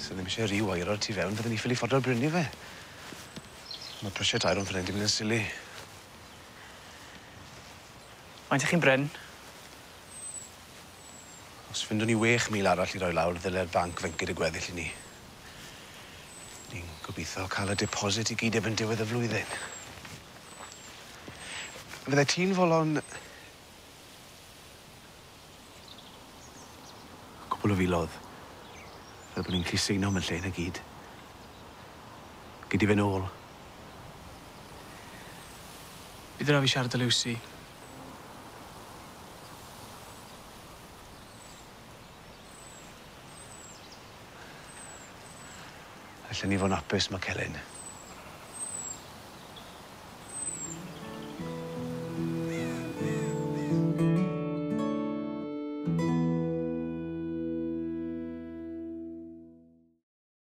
So ddim isie reweiro'r tu fewn, fydden ni ffili ffordo brynu fe. Ma' prisie tai rownd fan 'yn 'di mynd yn sili. Faint 'ych chi'n brin? Os ffindwn ni 6,000 arall i roi lawr, ddyle'r banc fencyd y gweddill i ni. Ni'n gobitho ca'l y deposit i gyd erbyn diwedd y flwyddyn. Fydde ti'n folon cwpwl o filodd, fel bo' ni'n gallu seino am y lle 'na gyd. Gei di fe nôl. Bydd rai' fi siarad â Lucy. Allen ni fo' yn apus, ma' Celyn.